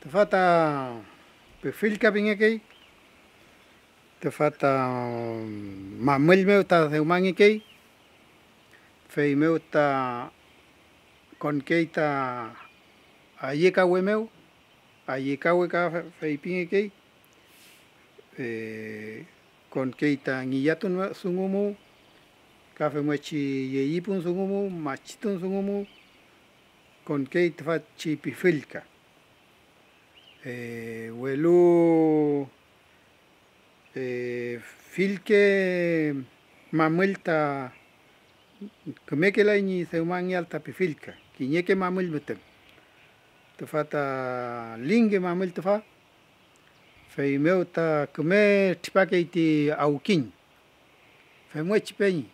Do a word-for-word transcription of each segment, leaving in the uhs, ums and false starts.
Tüfa ta pifillka pingekey, tüfa ta mamüll mew ta dewmangekey, feymew ta konkey ta ayekawe mew, ayekawe ka feypingekey, eh, konkey ta ngillatun dungu mu, ka femngechi yeyipun dungu mu, machitun dungu mu, konkey tüfachi pifillka. Eh, welu, eh, fillke mamüll ta kümekelay ñi dewmangeael ta pifillka, kiñeke mamüll müten. Tüfa ta linge mamüll tüfa, feymew ta küme tripakey ti awkiñ. Femngechi peñi,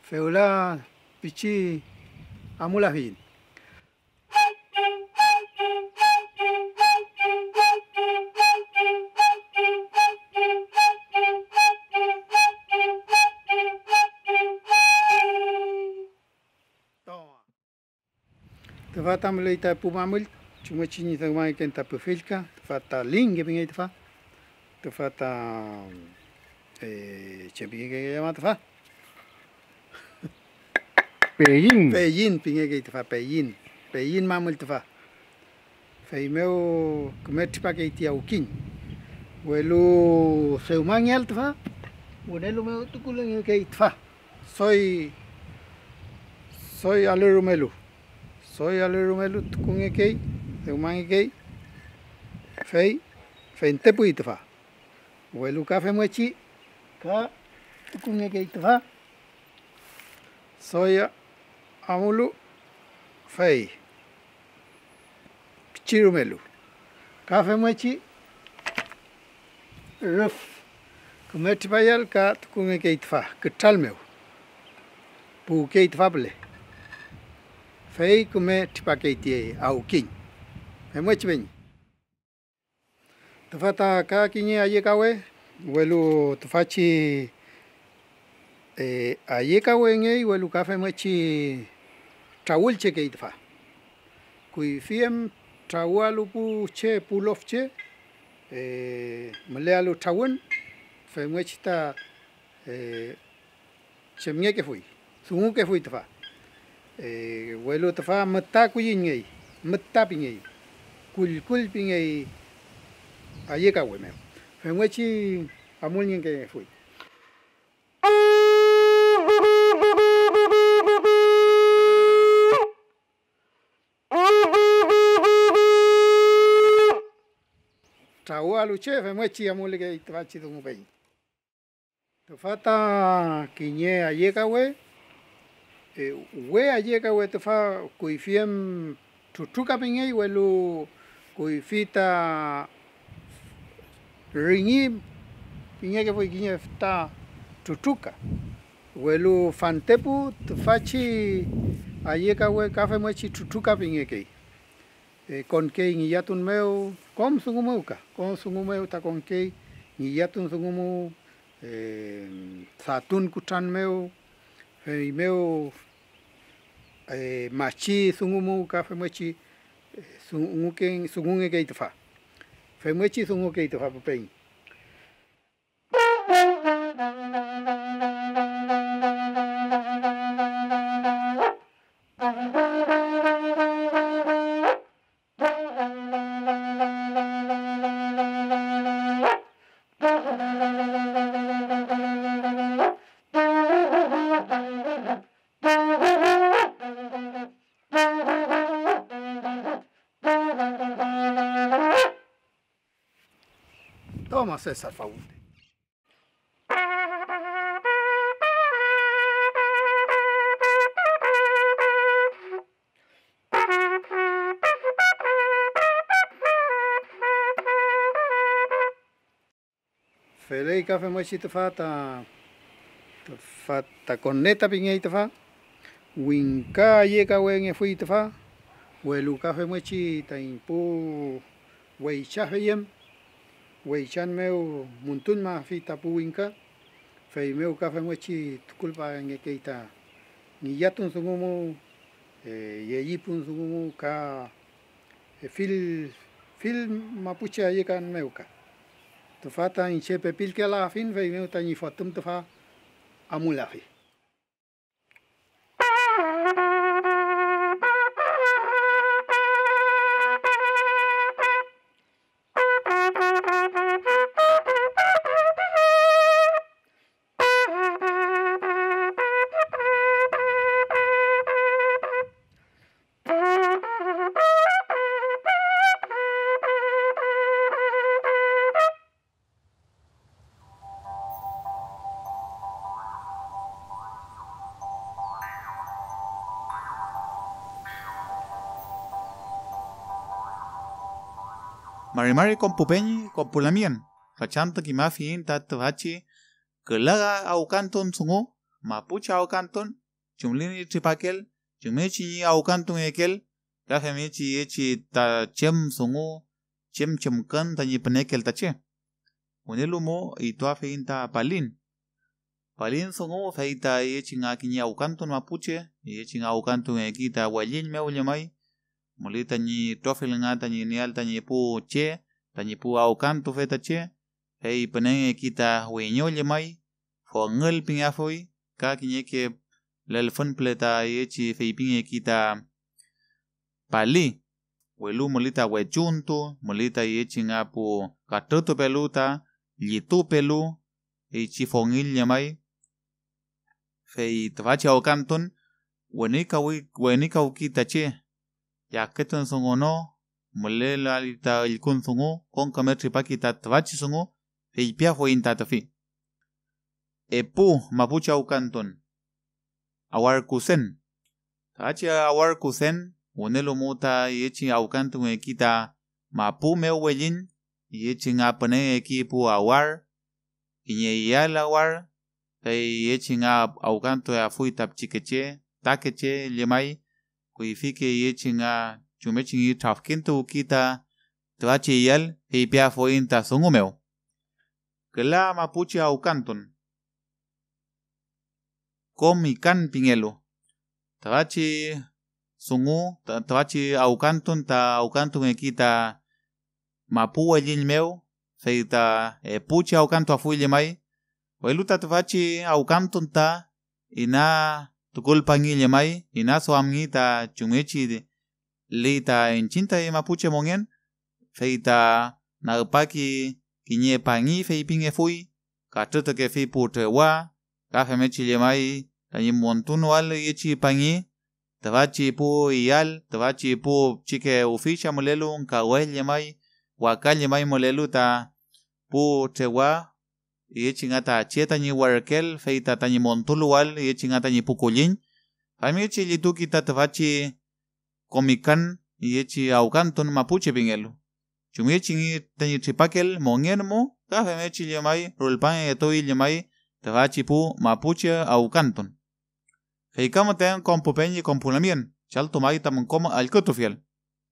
fewla pichi amulafiyiñ. Toma. Tüfa ta müley ta epu mamüll, chumngechi ñi dewmangeken ta pifillka, tüfa ta linge pingey tüfa, tüfa ta, eh, ¿chem pingekey llama tüfa? Peyin. Peyin pingekey tüfa, peyin, peyin mamüll tüfa. Feymew küme tripakey ti awkiñ, welu dewmangeael tüfa, wünelu mew tukulengekey tüfa. Soy, soy alü rumelu, soy alü rumelu tukungekey, dewmangekey, fey fentepuy tüfa, welu ka femngechi ka tukungekey tüfa, soy amulu, fey pichi rumelu, ka femngechi rüf küme tripayal ka tukungekey tüfa kütral mew, puwkey tüfa püle, fey küme tripakey ti awkiñ. Femngechi peñi. Tüfa ta ka kiñe ayekawe, welu tüfachi, eh, ayekawengey, welu ka femngechi trawülchekey tüfa. Kuyfi em trawüalu pu che, pu lofche, eh, mülealu trawün, femngechi ta eh, chemngekefuy, dungukefuy tüfa. Eh, welu tüfa müta kulliñngey, müta pingey, kullkull pingey ayekawe mew, femngechi amulniengekefuy. Trawüalu che femngechi amulekey tüfachi dungu peñi. Tüfa ta kiñe ayekawe, eh, we ayekawe tüfa, kuyfi em trutruka pingey, welu kuyfi ta rüñi pingekefuy kiñe füta trutruka, welu fantepu tüfachi ayekawe ka femngechi trutruka pingekey. Eh, konkey ngillatun mew, kom dungu mew ka, kom dungu mew ta konkey ngillatun dungu mew, eh, datun kutran mew, feymew, eh, machi dungu mew ka femngechi, eh, dunguke-, dungungekey tüfa. Femngechi dungukey tüfa pu peñi. Toma, César, favor. Feley ka femngechi tüfa ta, tüfa ta koneta pingey tüfa, wingka ayekawengefuy tüfa, welu ka femngechi taiñ pu weychafeyem, weychan mew muntuñmafi ta pu wingka, feymew ka femngechi tukulpangekey ta ngillatun dungu mu, eh, yeyipun dungu mu ka, Fill, fill mapuche ayükan mew ka. Tüfa ta iñche pepilkelafiñ, feymew tañi fotüm tüfa amulafi. Mari mari kom pu peñi, kom pu lamien, fachantü kimafiyiñ ta tüfachi küla awkantun dungu, mapuche awkantun, chumli ñi tripakel, chumngechi ñi awkantungekeel, ka femngechi yechi ta chem dungu, chem chemkün tañi pünekel ta che. Wünelu mu ituafiyiñ ta palin. Palin dungu fey ta yechi nga kiñe awkantun mapuche, yechi nga awkantungeki ta welliñ mew llemay, müley tañi itrofiel nga tañi nieael tañi pu che, tañi pu awkantufe ta che, fey pünengeki ta wiño llemay, fongül pingeafuy, ka kiñeke lelfün püle ta yechi feypingeki ta pali, welu müley ta wechuntu, müley ta yechi nga pu katrütupelu ta llitupelu, feychi fongill llemay. Fey tüfachi awkantun wenikawi-, wenikawki ta che, yafütun dungu no, mülelali ta üllkün dungu, kom küme tripaki ta tüfachi dungu, feypiafuiñ ta tüfi. Epu mapuche awkantun. Awarkusen. Tüfachi awarkusen wünelu mu ta yechi awkantungeki ta mapu mew welliñ, yechi nga pünengeki pu awar, kiñe iyael awar, fey yechi nga awkantuafuy ta pichikeche, fütakeche llemay, kuyfike yechi nga chumngechi ñi trafkintuwki ta tüfachi iyael, feypiafuiñ ta dungu mew. Küla mapuche awkantun. Kom ikan pingelu. Tüfachi dungu, ta-, tüfachi awkantun ta awkantungeki ta mapu welliñ mew, fey ta epuchi awkantuafuy llemay, welu ta tüfachi awkantun ta ina tukulpangi llemay, ina duamngi ta chumngechi li ta iñchiñ taiñ mapuche mongen, fey ta nagpaki kiñe pangi feypingefuy, katrütukefi pu trewa, ka femngechi llemay tañi montunoael üyechi pangi, tüfachi pu iyal, tüfachi pu pichike ufisa mülelu, kawell llemay, waka llemay mülelu ta pu trewa, üyechi nga ta che tañi werküel, fey ta tañi montuluwael üyechi nga tañi pu kulliñ, famngechi llituki ta tüfachi komikan üyechi awkantun mapuche pingelu. Chumngechi ñi tañi tripakel mongen mu, ka femngechi llemay rulpangetuy llemay tüfachi pu mapuche awkantun. Fey ka müten kom pu peñi kom pu lamien, chaltumay tamün kom allkütufiel.